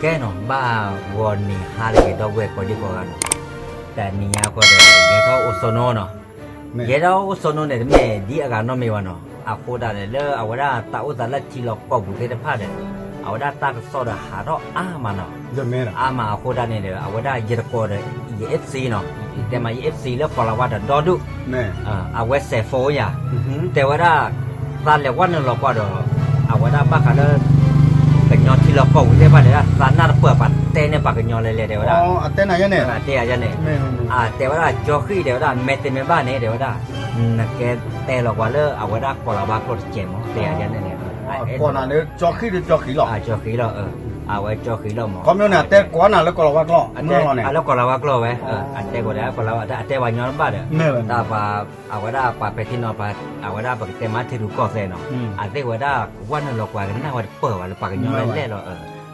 ကဲနီၤ ဘၣ်ဂီၤနံၤဟါလၢအဂ့ၤ ဒီပုၢ်ဝဲၢ်ကိးဒံကိးဂၤနီၤ, တနံၤညါဃီဒီး ယဲထီၣ်အိၣ်စီနိနီၤ, ယဲထီၣ်အိၣ်စီနိန့ၣ် တမ့ၢ်ဒ်အဂၤနီတမံၤဘၣ်နီၤ, အဃိဒၣ်န့ၣ် လၢအဝဲဒၣ်တၢ်အိၣ်သးလၢထံလီၢ်ကီၢ်ပူၤသ့ၣ်တဖၣ်ဒီး အဝဲဒၣ်တၢ်ကစီၣ်ဒီးဟးထီၣ်အါမးနီၤ, အါမးအဃိဒၣ်န့ၣ်ဒီး အဝဲဒၣ်ယတကိးဒီး ယ FC နီၤ, ယတဲမး ယ FC လၢကီၢ်လၤဝါတဒီဒူၣ် အဝဲစဲးဖိယၤ, တဲဝဲဒၣ် သးလဲၤဝဲနုာ်လီၤကွၢ်ဒီး အဝဲဒၣ်ဘၣ်ဃးလၢ ကညီထံလီၢ်ကီၢ်ပူၤသ့ၣ်တဖၣ်တဲဝဲဒၣ် သးနၢ်တပၢၢ်ပှၤတဲန့ၢ်ပှၤကညီလဲၤလဲၤတဲဝဲဒၣ်, တဲယၤန့ၣ်, တဲဝဲဒၣ် ကၠီဃံၣ်တဲဝဲဒၣ် မဲာ်တမ့ၢ်ဘၣ်န့ၣ် တဲဝဲဒၣ် နကဲတဲလီၤပှၤလၢအဝဲဒၣ်ကီၢ်လၤဝါကျိာ်တစဲးမး တဲယၤန့ၣ်န့ၣ်, ကီၢ်နၤလၢကၠီဃံၣ်ဒီးကၠီဃံၣ်လီၤ, ကၠီဃံၣ်လီၤ, အဝဲကၠီဃံၣ်လီၤမး, ခီဖျိန့ၣ် အတဲကိးနၤလၢကီၢ်လၤဝါကျိာ်, လၢကီၢ်လၤဝါကျိာ်ဝဲ, အတဲကိးဒီးကီၢ်လၤဝါ အတဲပှၤကညီတဘၣ်ဒီး, တၢ်ပှၤ အဝဲဒၣ်ပှၤပဲာ်ထံနီၤ အဝဲဒၣ်ပကတဲမးထံရူၢ်ကီၢ်သဲးနီၤ, အသ့ၣ်ဝဲဒၣ်ဝဲနုာ်လီၤကွၢ်ကနၣ်ဝဲတပၢၢ်ဘၣ်လၢပှၤကညီလဲၤလဲၤလီၤ,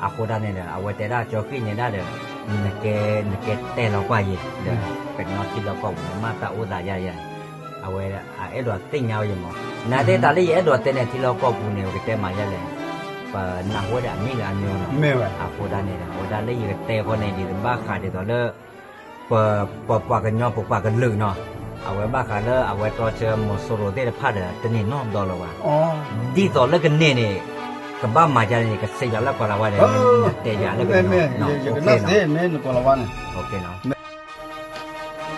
အဃိဒၣ်န့ၣ်ဒီး အဝဲတဲဒၣ်ကၠီဃံၣ်န့ၣ်ဒၣ်ဒီး နကဲ နကဲတဲလီၤကွၢ်ယဲၤဒီး ကညီထံလီၢ်ကီၢ်ပူၤန့ၣ် မ့ၢ်တၢ်အိၣ်သးယၤယၤ, အဝဲအဲၣ်ဒိးသ့ၣ်ညါဝဲယဲၤမး, နသ့ၣ်တၢ်လၢယအဲၣ်ဒိးတဲန့ၣ် ထံလီၢ်ကီၢ်ပူၤန့ၣ် ပကတဲမးယဲၤလဲၣ်, ပနၢ်ဟူဝဲဒၣ်အမံၤလၢအမံၤနီၤ, အဃိဒၣ်န့ၣ်ဒီး အဝဲဒၣ်လၢယကတဲဃီန့ၣ် ဒ်သိးဘၣ်ဃးဒ်သိးလၢ ပ ပပှၤကညီပပှၤကလုာ်နီၤ, အဝဲဘၣ်ဃးလၢအဝဲတြီဆၢမီၤစိရိၤသ့ၣ်တဖၣ်ဒီး တန့ၢ်နီတဘျီလၢၤဘၣ်, ဒ်သိးလၢကန့ၢ်န့ၣ် ကဘၣ်မၤယၤန့ၣ် ကစံးယၤလၢကီၢ်လၤဝါဒီး တဲယၤလၢကန့ၢ်,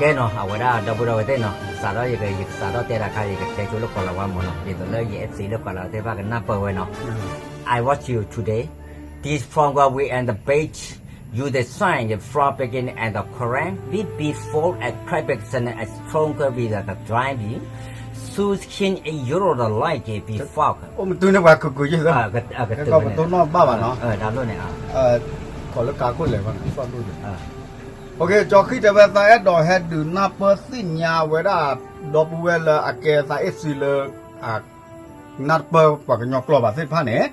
ကဲနီၤ အဝဲဒၣ်ဒီပုၢ်ဒီဝဲၢ်သ့ၣ်နီၤ စးထီၣ်ယကစးထီၣ်တဲတၢ်ခါ ယကတဲဆိလၢကီၢ်လၤဝါမးနီၤ, ဒ်သိးလၢယ FC လၢကီၢ်လၤဝါသ့ၣ်တဖၣ်ကနၢ်ပၢၢ်ဝဲနီၤ, I watch you today. This phone call will end the page. You the sign, the frog begin and the current. We be full at crack and as strong with the drive. Soon skin a euro the light be fog. အိၣ်မတုၤန့ၢ်ပှၤကကုၤက့ၤသၢ, ကတိၤနီၣ်ဘၣ်ဘၣ်နီၤ, တၢ်လိၣ်န့ၣ်, ကီၢ်လၢကါခိၣ်လဲၤဘၣ်န့ၣ်, ကၠီဃံၣ်တဲဝဲသးအဲၣ်ဒိးဟဲဒုးနၢ်ပၢၢ်သ့ၣ်ညါဝဲဒၣ် ဒီပုၢ်ဝဲၢ်လၢအကဲသး FC လၢ နၢ်တပၢၢ်ပှၤကညီကျိာ်ဘၣ်သ့ၣ်တဖၣ်န့ၣ်,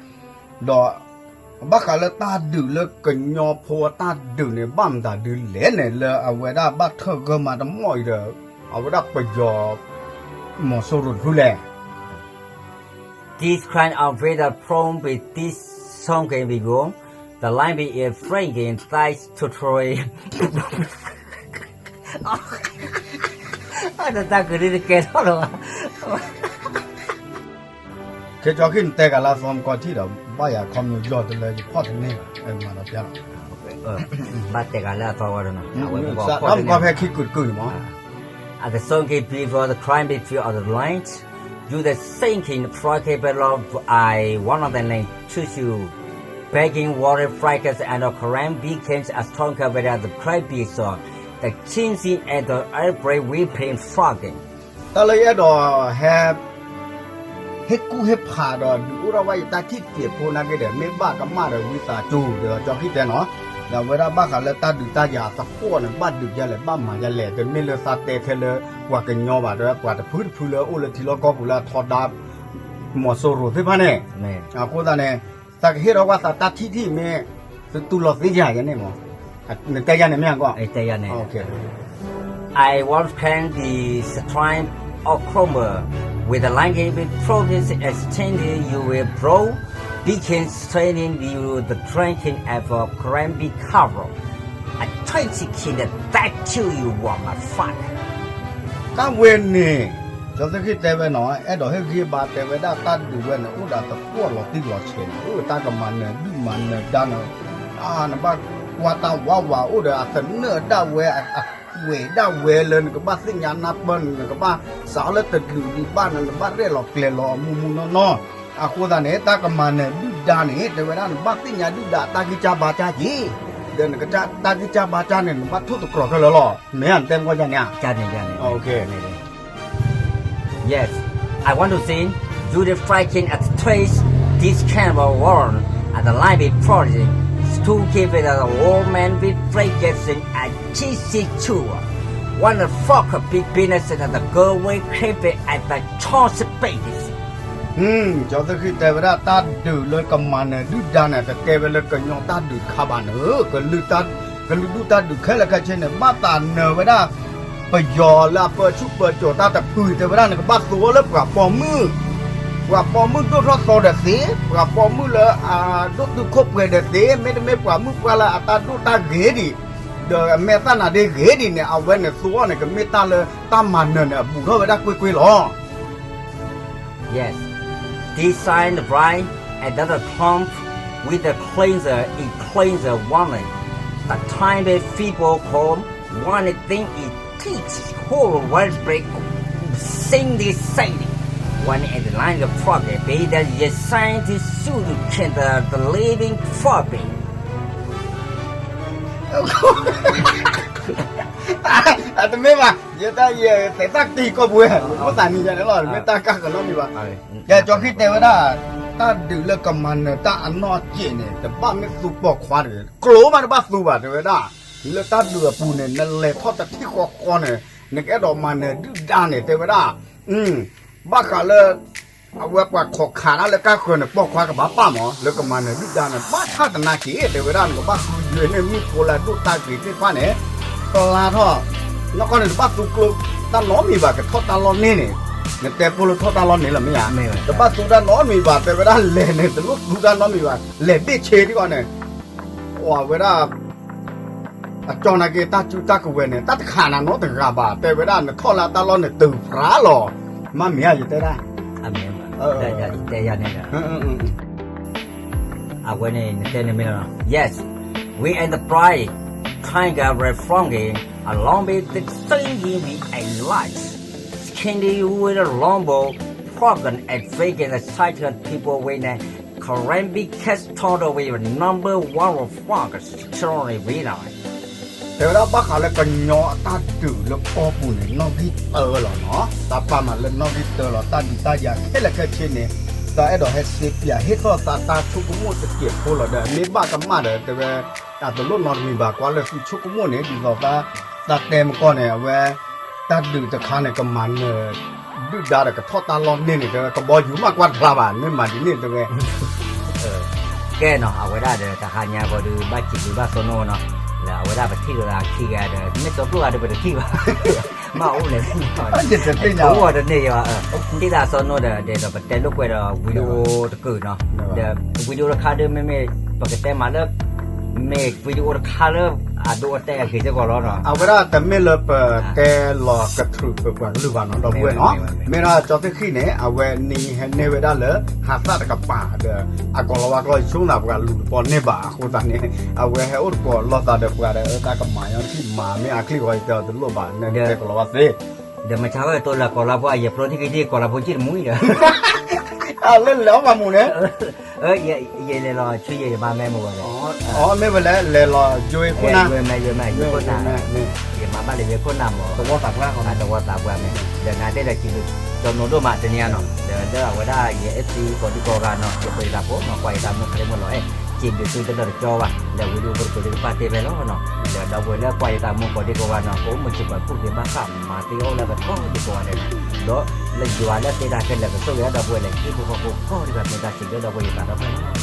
ဒီး ဘၣ်ဃးလၢတၢ်ဒုးလၢကညီဖိအတၢ်ဒုးန့ၣ် ဘၣ်မတၤဒုးလဲၣ်န့ၣ် လၢအဝဲဒၣ်ဘၣ်ထၢၣ်ဂၢၢ်မးတမီၢ်အံၤဒီး အဝဲဒၣ်ပယီၤ မီၤစိရိၤတဖုလဲၣ်. This kind of weather prone with this song can be warm. The line be a flanking thighs to three. တၢ်ကရံတကဲထီၣ်လီၤဘၣ်. ကၠီဃံၣ်နတဲကလၢအသီမကီၢ်ထံၣ်ဒီး ဘၣ်ယၤခီမညိယီၢ်တလၢယဖီၣ်တန့ၢ်ဘၣ်, မၤဒီးပျါလီၤ. ဘၣ်တဲကလၢအသီဝဲဒီးနီၤ, အဝဲမကီၢ်ဖီၣ်တန့ၢ်ဘၣ်. At the song came before the climate view of the light, you the sinking frocket below I one of the name choose you. Begging water fragments and the current becomes a stronger with the great beast, the changing and the earthquake weeping frogging. တၢ်လၢယအဲၣ်ဒိးဟဲ ဟ့ၣ်ကူၣ်ဟ့ၣ်ဖးဒီး ဒုးအိၣ်ထီၣ်ဝဲယတၢ်ထံၣ်တစဲးဖိနာ်က့ဒီး မ့ၢ်ဘၣ်ကမၣ်ဒီးဝံသးစူၤ ဒီးကၠီဃံၣ်တဲနီၤ, ဒီးအဝဲဒၣ်ဘၣ်ဃးလၢတၢ်ဒုးတၢ်ယၤသကိးန့ၣ် ဘၣ်ဒုးယၤလဲၣ် ဘၣ်မၤယၤလဲၣ် တမ့ၢ်လၢသးတဲထဲလၢ ပှၤကညီဘၣ် ဒီးပှၤတဖုတဖုလၢအိၣ်လၢထံလီၢ်ကီၢ်ပူၤလၢအထီဒါ မီၤစိရိၤသ့ၣ်တဖၣ်န့ၣ်, အဃိသတးန့ၣ် သးကဟ့ၣ်ထီၣ်ကွၢ်သးတၢ်ထံၣ်ထံၣ်မ့ၢ် သတူၢ်လိာ်သ့ယၤယၤန့ၣ်မး, နတဲယၤန့ၣ်မ့ၢ်အဂီၢ် I want can be strong or chroma with the language province extending you will bro, begin straining you the drinking of a cranberry cover. I try to kill the that kill you want my fuck. တၢ်ဝဲန့ၣ် ကၠီသ့ၣ်ဃံၣ်တဲဝဲနီၤ အဲၣ်ဒိးဟ့ၣ်ဂံၢ်ဘါတဲဝဲဒၣ်တၢ်ဒုးဝဲန့ၣ် အိၣ်ဒီးသကိးလီၤတံၢ်လီၤဆဲးန့ၣ် အိၣ်တၢ်ကမၤနၢၤဒုၣ်မၤနၢၤဒါန့ၣ်, နဘၣ်ကွၢ်တၢ်ဝးဝး အိၣ်ဒီးအသနၢၣ်ဒၣ်ဝဲ အကွဲးဒၣ်ဝဲလၢနကဘၣ်သ့ၣ်ညါနၢ်ပၢၢ်န့ၣ် နကဘၣ်စးအီၤလၢတဒုးဒံးဘၣ်န့ၣ် နဘၣ်ရဲၣ်လီၤကျဲၤလီၤအမူမူနီၢ်နီၢ်, အဃိသတးန့ၣ် တၢ်ကမၤနၢၤဒုၣ်ဒါန့ၣ် တဲဝဲဒၣ်နဘၣ်သ့ၣ်ညါဒုၣ်ဒါအတၢ်ဂံၢ်စၢ်ဘါစၢ်က့ၤ, ဒီးနကတၢ်ဂံၢ်စၢ်ဘါစၢ်န့ၣ် နဘၣ်ထိၣ်သတြီၤခဲလၢာ်လီၤ. မ့ၢ်ဧါနတဲမကီၢ်ယါန့ၣ်ဧါ. Yes, I want to sing. You the fly can at trace this kind of world and the light be project. To give it a woman with free gifts and cheesy tour. One of the fuck big business and the girl with creepy at the chance babies. ကၠီသ့ၣ်ဃံၣ်တဲဝဲဒၣ်တၢ်ဒုးလၢကမၤနၢၤဒုၣ်ဒါန့ၣ် တတဲဝဲလၢကညီတၢ်ဒုးခါဘၣ်န့ၣ်, ကလုာ်ဒုၣ်တၢ်ဒုးခဲလၢာ်ခဲဆ့န့ၣ် ဘၣ်သးနၢၤဝဲဒၣ် ပယီၤလၢအပၢဆူၣ်ပၢစိးတၢ်တဖု တဲဝဲဒၣ်န့ၣ် ကဘၣ်သိအီၤလၢပှၤပိာ်မုၣ်, ပှၤပိာ်မုၣ်ဒိၣ်ထီၣ်သီဒီးသ့, ပှၤပိာ်မုၣ်လၢအဒိၣ်တုာ်ခိၣ်ပှဲၤဒီးသ့, မ့တမ့ၢ်ပှၤမုၣ်ပှၢ်လၢအတၢ်ဒိၣ်တၢ်ဂ့ၤဒံး, ဒီးအမဲာ်သၣ်နၤဒ့ဂ့ၤဒံးန့ၣ် အဝဲန့ၣ်သူအီၤန့ၣ် ကမ့ၢ်တၢ်လၢတၢ်မၤနၢၤန့ၣ် အဘူးထီၣ်ဝဲဒၣ်ကွ့ၢ်ကွ့ၢ်လီၤ. Yes. Design the bride and the clothes with the cleanser, it cleanser warmly. The time the people come, one thing it teach, whole world break, sing this saying. One and the line the frog, be that ye scientist should can the, the living frog be. အတမ့ၢ်ဘၣ်, ယတၢ်ယဲ သဲးတၢ်ကံၢ်ကီၢ်ပူၤဝဲ, မ့ၢ်သးနံၤယဲန့ၣ်လီၤ, မ့ၢ်တၢ်ကၢ်ကလီၢ်မံၤဘၣ်. ကဲ ကၠီခံတဲဝဲဒၣ်, တၢ်ဒုးလၢကမၤနၢၤတၢ်အနီၢ်က့ၣ်န့ၣ် တဘၣ်မ့ၢ်သူပိာ်ခွါတဂ့ၤ, ကျိၤမးတဘၣ်သူဘၣ် တဲဝဲဒၣ်. လၢတၢ်ဒုးအပူၤန့ၣ် နလဲၤထီၣ်တထံၣ်ဃီဃီန့ၣ် နကအဲၣ်ဒိးမၤနၢၤဒုၣ်ဒါန့ၣ် တဲဝဲဒၣ်. ဘၣ်ဃးလၢ အဝဲပှၤခိးခးတၢ်လၢကၢ်ဃၢၤန့ၣ် ပိာ်ခွါကဘၣ်ပာ်မး လၢကမၤနၢၤဒုၣ်ဒါန့ၣ် ဘၣ်ဆၣ်သနာ်က့ တဲဝဲဒၣ် နကဘၣ်ဃုယွဲၢ်န့ၢ်မုၣ်ဖိလၢအဒိၣ်တၢ်ဂ့ၤသ့ၣ်တဖၣ်န့ၣ် ပျါထီၣ်, နီၢ်ကီၢ်န့ၣ် တဘၣ်သူကျိၤတၢ်နီတမံၤဘၣ်, ကထီၣ်တၢ်လီၢ်န့ၢ်န့ၣ်, နတဲဖိလၢထီၣ်တၢ်လီၢ်န့ၢ်လီၤမ့ၢ်ဧါ, တဘၣ်သူတၢ်နီတမံၤဘၣ်, တဲဝဲဒၣ်လဲၤန့ၣ် တလိၣ်သူတၢ်နီတမံၤဘၣ်, လဲၤဘ့ၣ်ဆ့ဒံးအီၤန့ၣ် အဝဲဒၣ် အကၠီနာ်က့ တၢ်စုတၢ်ကဝဲၤန့ၣ် တၢ်တခးနၤနီတဂၤဘၣ်, တဲဝဲဒၣ် နထီၣ်လၢတၢ်လီၢ်န့ၣ် တုၤဖျါလီၤ, မ့ၢ်မ့ၢ်ဧါ ယတဲဒၣ်. အမ့ၢ်, တဲယၤန့ၣ်ဒီး အဝဲန့ၣ် နတဲန့ၣ်မ့ၢ်လီၤ. Yes, we and the bride, tiger red flunky, alarm is the singing we and lights. Skinny with a longbow, frog and fake and the silent people witness, Caribbean cats total with number one of frogs, surely we die. တဲဝဲဒၣ်ဘၣ်ဃးလၢကညီအတၢ်ဒုးလၢကီၢ်ပူၤန့ၣ် နီၣ်ဂံၢ်တၢလီၤနီၤ, တၢ်ပာ်မးလၢနီၣ်ဂံၢ်တၢလီၤ, တၢ်ဒုးတၢ်ယၤခဲလၢာ်ခဲဆ့န့ၣ် တၢ်အဲၣ်ဒိးဟဲစ့ပၠးဟ့ၣ်ထီၣ်သးတၢ်ဆိကမိၣ်တစဲးဖိလီၤဒီး မ့ၢ်ဘၣ်ကမၣ်ဒီး တဲဝဲ တၢ်တလိၣ်နီတမံၤဘၣ် ကွၢ်လၢသုဆိကမိၣ်န့ၣ် ဒ်သိးသး တၢ်တဲမကီၢ်န့ၣ် အဝဲ တၢ်ဒုးတခါန့ၣ် ကမၤနၢၤဒုၣ်ဒါဒီးကထီၣ်တၢ်လီၢ်န့ၢ်န့ၣ် တဲဝဲ ကဘီယူၤမးကွၢ်တဖျါဘၣ် မ့ၢ်မၤဒ်န့ၣ်တဲဝဲ ကဲနီၤ အဝဲဒၣ်ဒီး တဟါညါဃီဒီး ဘၣ်စံးဘျုးဘၣ်စီၤနိနီၤ, လၢအဝဲဒၣ်ပထံၣ်လိာ်သးခံဂၤဒီး မ့ၢ်စီၤကျိၣ်ဂၤဒီးပတထံၣ်ဘၣ်, မ့ၢ်အိၣ်လဲၣ်, အိၣ်တန့ၢ်ယၤ, ထံၣ်သးစီၤနိဒီး ဒ်သိးပတဲလိာ်ကွဲဒီး video တကုာ်နီၤ, ဒီး video တခါဒီး မ့မ့ၢ်ပကတဲမးလၢ မ့ၢ် video တခါလၢ အဒိအတဲာ်အဂ့ၤစ့ၢ်ကီးလီၤနီၤ, အဝဲဒၣ်တမ့ၢ်လၢပတဲလီၤကထြုးပပှၤကလုာ်ဘၣ်နီၤ ဒီပုၢ်ဝဲၢ်နီၤ, မ့ၢ်ဒၣ်ကၠီသ့ၣ်ဃံၣ်န့ၣ် အဝဲနံၤဟဲန့ၢ်ဝဲဒၣ်လၢ ဟးသၣ်တကပၤဒီး အကိၤလၤဝါကျီၢ်ယဆိကမိၣ်သးပှၤလူၤတပီၢ်န့ၢ်ဘၣ် အဃိသတးန့ၣ် အဝဲဟဲအိၣ်တကိးလိာ်သးဒီးပှၤဒီး အၢ တၢ်ကမၤညီထံၣ်မၤ မ့ၢ်အချံၣ်ဃီယတဲအီၤတလိၣ်ဘၣ် နတဲကိၤလၤဝါသ့ ဒီးမ့ၢ်ဆါဝဲတိလၢကိၤလၤဖိ အယဲၢ်ဖျိထံၣ်ကံထံၣ်ကိၤလၤဖိကံၣ်တမူအံၤဒီး လၢလဲၤအီၣ်မၤမူန့ၣ် ယလဲၤလီၤဆူယဲၢ်ယမါမဲမုၢ်ဝဲလဲၣ်, အမ့ၢ်ဝဲလဲၣ် လဲၤလီၤယိခိၣ်နၢ်, ယိခိၣ်နၢ်, ယမါဘၣ်လၢယိခိၣ်နၢ်မး, သဝီသးပှၢ်မး, ဒီးနတဲဒီးစံးဘျုး စီၤနိဒိၣ်မးတနံၤအံၤနီၤ, ဒီးလၢအဝဲဒၣ်ယအဲၣ်သံကိးဒံကိးဂၤနီၤ, ယပှၤယသးဖိနီၤ, ကွၢ်ယတၢ်မူခရံာ်မုၢ်လီၤအဲၣ်, စံးဘျုးသုတဒီတကၠီဘၣ်, ဒီးဝံၤဒီးပတကိးဒံကပၢ်တ့ဖဲလီၤနီၤ, ဒီးဒီပုၢ်ဝဲၢ်လၢကွၢ်ယတၢ်မူကိးဒံကိးဂၤနီၤ, ပအိၣ်မုာ်စံးပှၤကူၣ်သ့ဘၣ်ဃးမၤသ့အီၣ်လၢပထီၣ်ဒံကိးဂၤဒဲးနီၤ, ဒီးလၢယွၤလၢသ့တၢ်ခဲလၢာ်ကဆိၣ်ဂ့ၤဒီပုၢ်ဝဲၢ်လၢဟံၣ်ဖိဃီဖိကိးဒံကိးဂၤ မ့ၢ်တၢ်စံးဘျုးဒီပုၢ်ဝဲၢ်ယသးဒီဖျၢၣ်လီၤ.